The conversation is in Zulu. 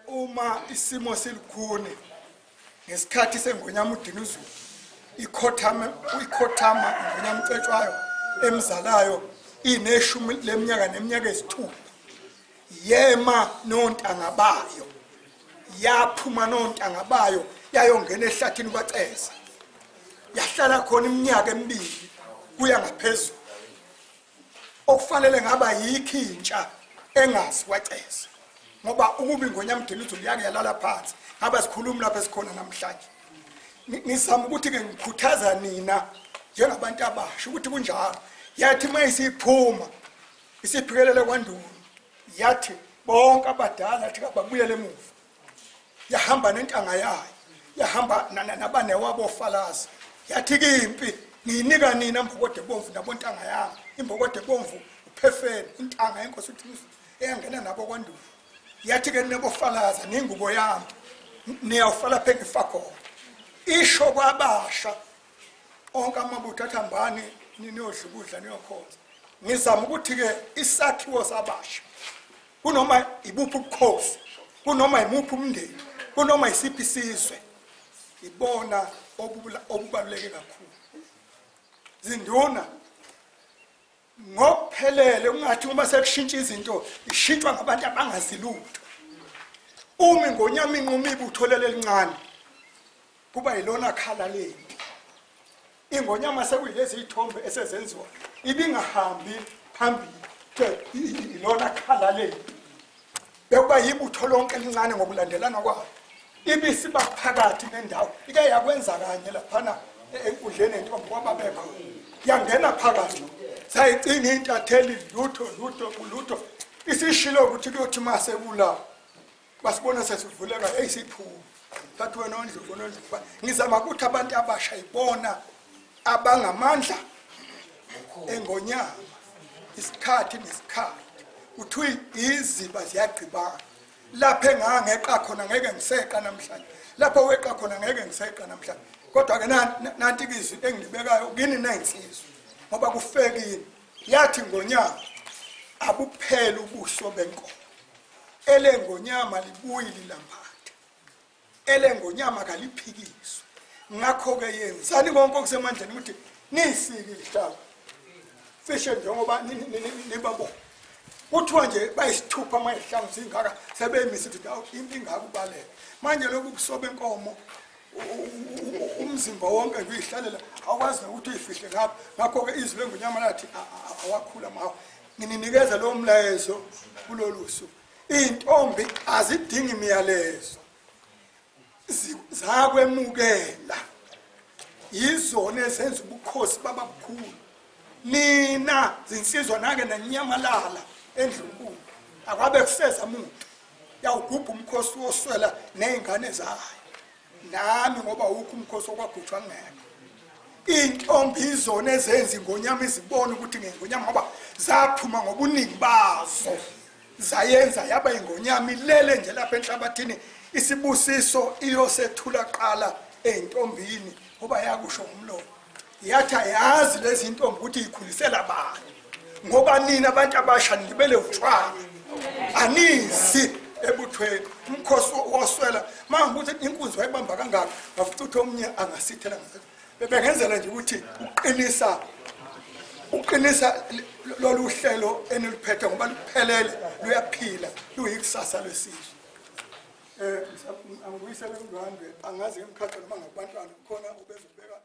Uma isimo silukhuni ngesikhathi sengonyama uDinuzulu ikhothama ikhothama ingonyama uCetshwayo emzalayo ineshumi leminyaka neminyaka eyisithupha yema nontanga bayo yaphuma nontanga bayo yayongena ehlathini kwaCeza yahlala khona iminyaka emibili kuya ngaphezulu okufanele ngaba yikho intsha engazi kwaceza ngoba ukuba ingonyama uDinuzulu yake yalala phansi ngabe sikhulumi lapha esikhona namhlanje. Ngizama ukuthi-ke ngikhuthaza nina njengabantu abasha ukuthi kunjalo. Yathi uma isiphuma isiphikelele kwaNdunu, yathi bonke abadala athi kababuyele emuva. Yahamba nentanga yayo, yahamba nabanewabo ofalazi. Yathi kimpi ngiyinika nina mbokode bomvu nabontanga yami. Imbokode bomvu uphefeni, intanga yenkosi uDinuzulu eyangena nabo kwaNdunu. Yathi ke nibofalaza ningubo yami, niyawufa lapha engifa khona. Isho kwabasha onke amabutho athi hambani niyodla ukudla niyokhonza. Ngizama ukuthi-ke isakhiwo sabasha kunoma ibuphi ubukhosi, kunoma imuphi umndeni, kunoma isiphi isizwe, ibona obubaluleke kakhulu. Zinduna ngokuphelele ungathi uma sekushintsha izinto ishintshwa ngabantu abangazi lutho. Uma ingonyama inquma ibutho leli elincane kuba yilona khala lempi. Ingonyama sekuyilezi iy'thombe esezenziwa ibingahambi phambili ilona khala lempi, bekuba yibutho lonke elincane ngokulandelana kwalo, ibisiba phakathi nendawo. Ike yakwenza kanye laphana enkundleni yentombi kwababekho, yangena phakathi sayicinga intatheli, lutho lutho lutho. Isishilo ukuthi kuyothi mase kula basibona sesivuleka, hey siphuma thathi wena ondlovu nondlovu. Ngizama ukuthi abantu abasha ibona abangamandla engonyama isikhathi nesikhathi kuthiwa iziba ziyagqibana. Lapho engangeqa khona ngeke ngiseqa namhlanje, lapho weqa khona ngeke ngiseqa namhlanje. Kodwa-ke nanti izwi engilibekayo kini neyinsizwa, ngoba kufekini. Yathi ngonyama abuphele ubuso benkomo, elengonyama libuyi lilambatha, elengonyama kaliphikiswa. Ngakho-ke yenzani konke okusemandleni ukuthi niyisike ihlaba cishe njengoba nibabona. Kuthiwa nje bayisithupha amayihlangu zingaka sebeyimise ukuthi awu into ingaka ubaleka. Manje lokhu buso benkomo umzimba wonke nje uyihlalela, awukwazi nokuthi uyifihle ngapha. Ngakho-ke izwi lengonyama lathi awakhula amahawu. Ngininikeza lowo mlayezo kulolu suku. Iy'ntombi azidingi imiyalezo, zakwemukela, yizona ezenza ubukhosi baba bukhulu. Nina zinsizwa nake nanyamalala endlunkulu, akwabe kuseza muntu yawugubha umkhosi woswela ney'ngane zayo. Nami ngoba wukho umkhosi okwagujwa ngekho. Iy'ntombi izona ezenza ingonyama izibone ukuthi ngengonyama, ngoba zaphuma ngobuningi bazo zayenza yaba ingonyama ilele nje lapha enhlabathini. Isibusiso iyosethula qala ey'ntombini, ngoba yakusho ngomlomo, yathi ayazi lezi ntombi ukuthi ikhulisela bani, ngoba nina abantu abasha nilibele utshwala, anizi ebuthweni. Umkhosi woswela manje ukuthi inkunzi wayibamba kangaka, wafica ukuthi omunye angasithela ngasese. Bebengenzela nje ukuthi uqinisa lolu hlelo eniluphethe, ngoba luphelele, luyaphila, luyikusasa lwesizwe. Angibuyisele kundwandwe, angazi ngemkhathi noma ngabantwana khona ubezobeka.